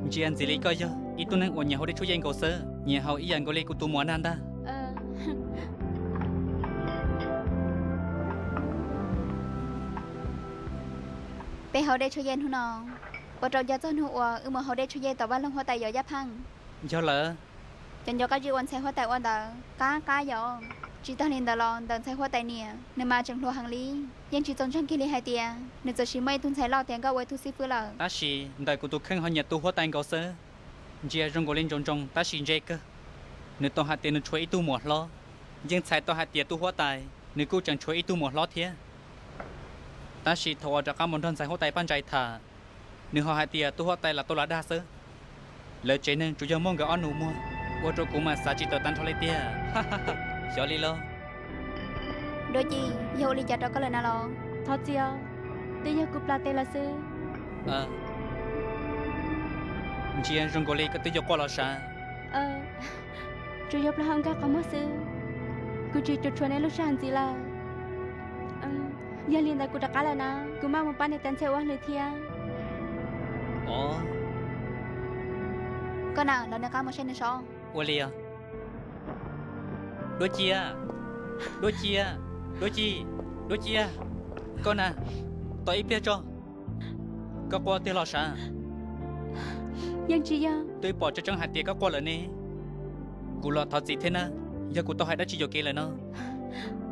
Ntsia ntxim li koj yog ib tug neeg uas nyiam haus dej tshuaj yej nkaus xwb, nyiam haus ib yam nkaus li kuv tus muam nag ntag. Peb haus dej tshuaj yej hnub no, ua rau nco txog hnub uas wb mus haus dej tshuaj yej tom vaj loog huab tais Yov Yaj Pheej. Yog lawm. Cov ncuav qab zib uas ntxhais huab tais ua ntawd qab qab yos. Tsis tag li ntawd los ntawm ntxhais huab tais niam nws mas tseem hluas heev li, yeej tsis txaus ntseeg kiag li hais tias nws txawm sis muaj ib tug ntxhais loj tiav nkauj ua ib tug xib fwb lawm. Tab sis ntawm kuv tus kheej ho nyiam tus huab tais nkaus xwb. Ntsia zoo nkaus li ntsoov ntsoov tab sis ntse kawg. Nws tau hais tias nws tshuav ib tug muam hlob, yeej txhais tau hais tias tus huab tais nws kuj tseem tshuav ib tug muam hlob thiab. Tab sis thaum uas rov qab mus nrog ntxhais huab tais Paj Ntsais tham, nws ho hais tias tus huab tais lam tau lam dag xwb. Lawv tsev neeg tsuas yog muaj nkawd ob nus muag, ua rau kuv mas xav tsis tawm tag nrho li tiag. Xyov li los. Duab Ci, yog ua li cas rau koj lawm na los? Thov txim os, twb yog kuv plam tes lawm xwb. Ntsia zoo nkaus li koj twb yuav quaj los sav. Tsuas yog plaub hau nkag qhov muag xwb, kuv tsis tshua tshua nej lub sij hawm ntxiv lawm. Yog li ntawd kuv rov qab lawm na, kuv maj mus pab niam tais ntxhais ua hauj lwm thiab. Koj na, los nws qab mus saib nws so. Ua li os. Duab Ci, Duab Ci, Duab Ci, Duab Ci, koj na, tos ib pliag tso. Koj quaj tiag los sav? Yeej tsis yog. Twb pom tseeb tseeb hais tias koj quaj lawm ne. Kuv los thov txim thiab na, yog kuv tau hais dab tsi yuam kev lawm no.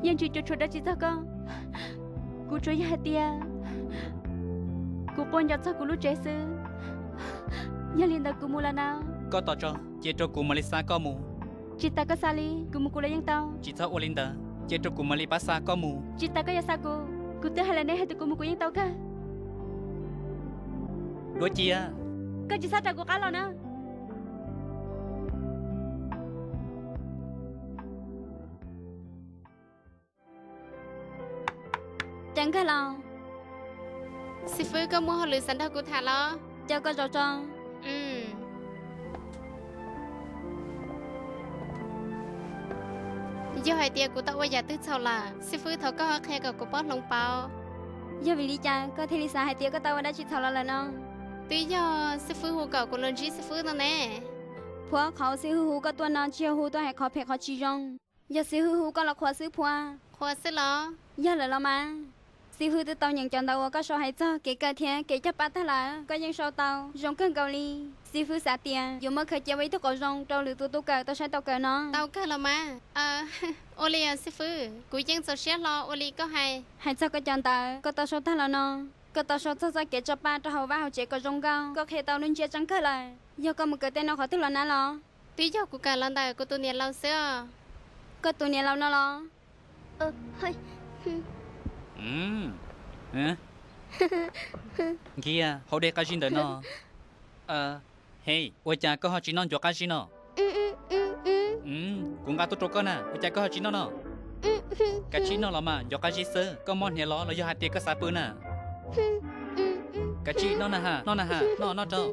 Yeej tsis tshua tshua dab tsi txog koj, kuv tsuas yog hais tias kuv quaj nco txog kuv lub tsev xwb. Yog li ntawd kuv mus lawm na. Koj tos tso, cia rau kuv mam li xa koj mus. Tsis tas koj xa li, kuv mus kuv los yeej tau. Tsis txhob ua li ntawd, cia rau kuv mam li pab xa koj mus. Tsis tas koj yuav xa kuv, kuv twb hais lawm ne hais tias kuv mus kuv yeej tau kawg. Duab Ci, koj tsis txhob raws kuv qab los na. Cas nkag los? Xib fwb, koj muaj hauj lwm xav nrog kuv tham los? Caw koj zaum tso. Yog hais tias kuv tau ua yam twg txhaum lawm, xib fwb thov koj ho qhia kom kuv paub hloov pauv. Yog vim li cas koj thiaj li xav hais tias koj tau ua dab tsi txhaum los lawm no? Twb yog xib fwb hu kom kuv los ntsib xib fwb no ne. Phua, qhov xib hwb hu koj tuaj no tsis yog hu tuaj hais qhov phem qhov tsis zoo, yog xib hwb hu koj los qhuas xwb Phua. Qhuas xwb los? Yog lawm los mas. Xib hwb twb tau nyeem cov ntawv uas koj sau hais txog kev kawm thiab kev cog paj tag lawm, koj yeej sau tau zoo kawg nkaus li. Xib hwb xav tias yuav muab khaws cia ua ib tug qauv zoo rau lwm tus tub kawm tau saib tau kawm no. Tau kawg los mas. Ua li os xib fwb, kuv yeej txaus siab hlo ua li koj hais. Hais txog koj cov ntawv koj tau sau tag los no, koj tau sau txog txoj kev tso paj rau hauv vaj hauv tsev kom zoo nkauj, koj qhia tau lub ntsiab tseeb kawg lawm. Yog koj mus kawm tej no qhov twg los na los? Twb yog kuv kawm los ntawm kuv tus niam laus xwb os. Koj tus niam laus no los? Nkiag, haus dej qab zib ntawm no. He, ua cas koj ho tsis noj ncuav qab zib no? Kuv nqa tuaj rau koj na, ua cas koj ho tsis noj no? Kav tsij noj los mas, ncuav qab zib xwb, koj mob hniav los los yog hais tias koj xav pw na? Kav tsij noj na ha, noj na ha, noj noj rau.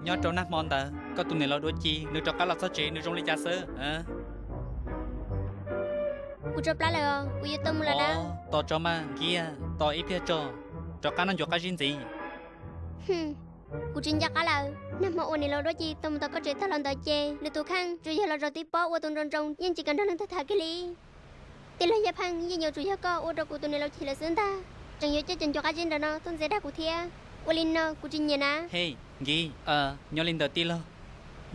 Nyob rau nag hmo ntawd koj tus niam laus Duab Ci nws rov qab los txog tsev nws zoo li cas xwb? Kuv rov plab lawm os, kuv yuav tau mus lawm na. Tos tso mas Nkiag, tos ib pliag tso, rov qab noj ncuav qab zib ntxiv. Kuv tsis nco qab lawm, nag hmo uas niam laus Duab Ci tau mus tom koj tsev tag los ntawd ces nws tus kheej tsuas yog los zaum tib pob ua tus nroo nroo yeej tsis kam nrog leej twg tham kiag li. Tij laug Yaj Pheej, yeej yuav tsum yog koj ua rau kuv tus niam laus chim lawm xwb ntag, tseem yuav coj cov ncuav qab zib ntawm no tuaj ntxias dag kuv thiab. Ua li no kuv tsis nyiam na. He, Nkiag, nyob li ntawd tij laug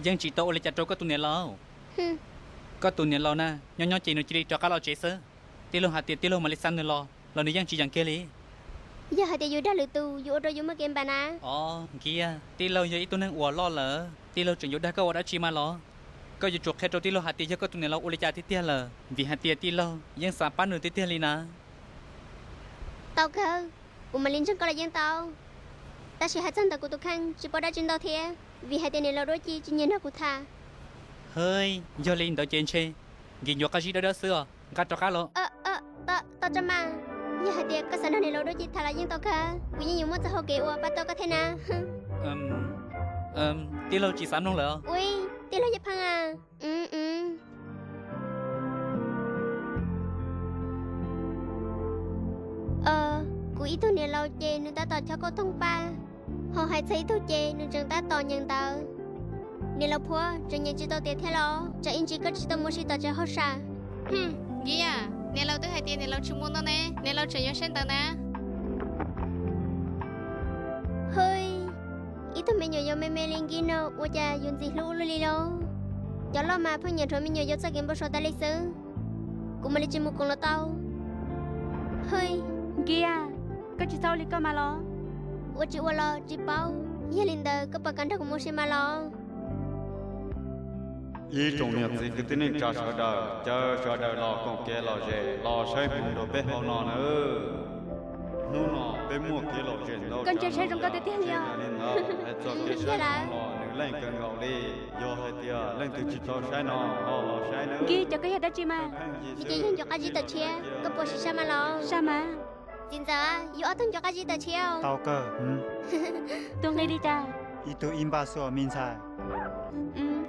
yeej tsis tau ua li cas rau koj tus niam laus. Koj tus niam laus na, nyob nyob ces nws cia li rov qab los tsev xwb. Tij laug hais tias tij laug mam li xa nws los los nws yeej tsis yeem kiag li. Yog hais tias yus dag lwm tus yuav ua rau yus muaj kev npam na. Os Nkiag, tij laug yog ib tug neeg uas loj lawm, tij laug tseem yuav dag koj ua dab tsi mas los? Koj yuav tsum qhia rau tij laug hais tias yog koj tus niam laus ua li cas tiag tiag lawm, vim hais tias tij laug yeej xav pab nws tiag tiag li na. Tau kawg, kuv mam li ntseeg koj los yeej tau. Tab sis hais txog ntawm kuv tus kheej tsis paub dab tsi ntau thiab, vim hais tias niam laus Duab Ci tsis nyiam nrog kuv tham. Hwj, yog li ntawd ces ntshe Nkiag ncuav qab zib dawb dawb xwb os, nqa rov qab los. Tau tso mas, yog hais tias koj xav nrog niam laus Duab Ci tham los yeej tau kawg, kuv yeej yuav muaj txoj hau kev uas pab tau koj thiab na. Tij laug tsis xav mloog lawm os. Ui, tij laug Yaj Pheej a. Kuv Ib tug niam laus ces nws tab tom chob kauj toog paj, ho hais txog ib tug ces nws tseem tab tom nyeem ntawv. Niam laus Phuab, tseem nyeem tsis tau tiav thiab los? Tsam ib ntsis koj tsis tau mus ua si tom tsev hauj sam. Hwm, Nkib Yaj, niam laus twb hais tias niam laus tsis mus no ne, niam laus tseem yuav saib ntawv na. Hwj, ib tug me nyuam yaus me me li Nkib no ua cas yuav ntxim hlub ua luaj li los? Cov loj mas pheej nyiam rhuav me nyuam yaus txoj kev npau suav tas li xwb. Kuv mam li tsis mus koom los tau. Hwj, Nkib Yaj, koj tsis txhob ua li koj mas los. Ua tsis ua los tsis paub, yog li ntawd koj puas kam nrog kuv mus ua si mas los? Ib tsoom niam txiv kwv tij neej tsa sawv daws, caw sawv daws los koom kev lom zem los saib hmoov rau peb hauv no nawb. Hnub no peb muaj kev lom zem ntau. Koj ntsia saib zoo nkauj tiag tiag li os. Hais txog kev saib hmoov los nws leej kawg nkaus li. Yog hais tias leej twg tsis tau saib no, ho los saib nawb. Nkib, cov koj yog dab tsi mas? Li ces yog ncuav qab zib tawm tshiab, koj puas sim saj mas los? Saj mas. Txiv ntxawm, yus ob tug ncuav qab zib tawm tshiab. Tau kawg. Tus nqi li cas? Ib tug ib npaj xuab me ntxhais.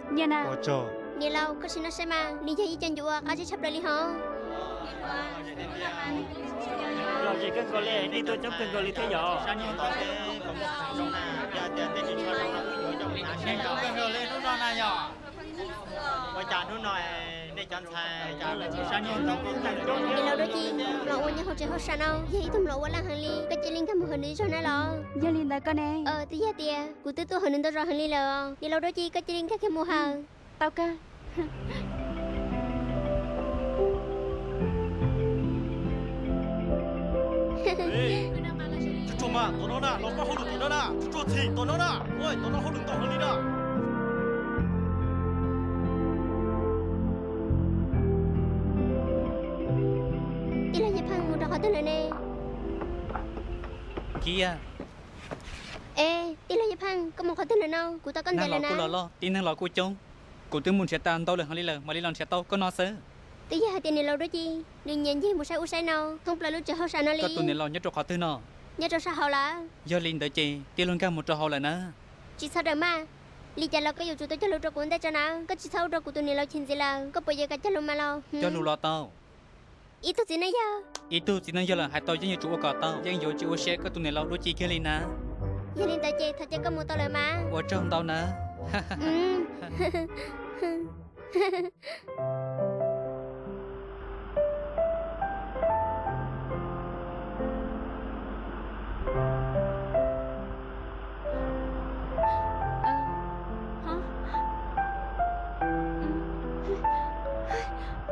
Nyiaj na? Ua tsaug. Niam laus, koj sim no saib mas, nws yog ib co ncuav uas qab zib tshaj plaws li hos. Lom zem kawg nkaus li, nej tuaj coob kawg nkaus li thiab yom. Niam laus Duab Ci, mlom ua nyob hauv tsev hauj sam no yog ib tug mlom ua laj heev li, koj cia li nkag mus hawm nws ib zaug na los? Yog li ntawd koj ne? Twb yog tias kuv twb tuaj hawm nws ntau zaus heev li lawm. Niam laus Duab Ci, koj cia li nkag kiag mus hawm. Tau kawg. Tsuag tsuag mas, tom no na, los pab hauj lwm tom no na, tsuag tsuag txhim tom no na, tom no hauj lwm ntau heev li na. Tij laug Yaj Pheej mus rau qhov twg lawm ne? Nkib Yaj. Es, tij laug Yaj Pheej, koj mus qhov twg lawm no? Kuv tos koj ntev lawm na. Los, tib neeg los kuj coob. Kuv twb mus nrhiav tas ntau lawm heev li lawm, mam li los nrhiav tau koj no xwb. Twb yog hais tias niam laus Duab Ci, nws nyiam ncig mus saib ub saib no thoob plaws lub tsev hauj sam no li. Koj tus niam laus nyob rau qhov twg no? Nyob rau sab hauv lawm. Yog li ntawd ces tij laug nkag mus rau hauv lawm na. Tsis txhob daws maj. Li cas los koj yuav tsum tau cog lus rau kuv ntej tso na. Koj tsis txhob ua rau kuv tus niam laus chim ntxiv lawm, koj puas yuav kam cog lus mas los? Cog lus los tau. Ib tug txiv neej yawg. Ib tug txiv neej yawg lawm hais tau yeej yuav tsum ua kom tau, yeej yuav tsis ua siab koj tus niam laus Duab Ci kiag li na. Yog li ntawd ces thov cia koj mus tau lawm mas. Ua tsaug ntau na.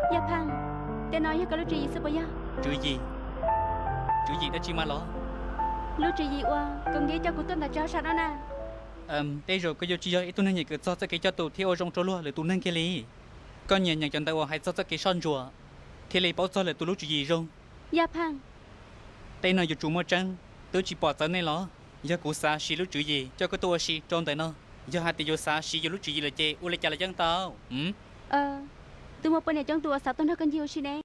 Yaj Pheej, tej no yog koj lub tswv yim xwb puas yog? Tswv yim? Tswv yim dab tsi mas los? Lub tswv yim uas koj nkev coj kuv tuaj ntawm tsev hauj sam no na. Tej zaum koj yuav tsis yog ib tug neeg nyiam kawm txog txoj kev coj tus thiab ua zoo rau luag lwm tus neeg kiag li. Koj nyiam nyeem cov ntawv uas hais txog txoj kev soj ntsuam, thiaj li paub txog lwm tus lub tswv yim zoo. Yaj Pheej, tej no yuav tsum muaj tseeb, twb tsis pom txawv nej los? Yog kuv xav siv lub tswv yim coj koj tuaj ua si rau ntawm no, yog hais tias yus xav siv yus lub tswv yim lawm ces ua li cas los yeej tau. Twb muaj poj niam coob tus uas xav tuaj nrog koj ncig ua si ne.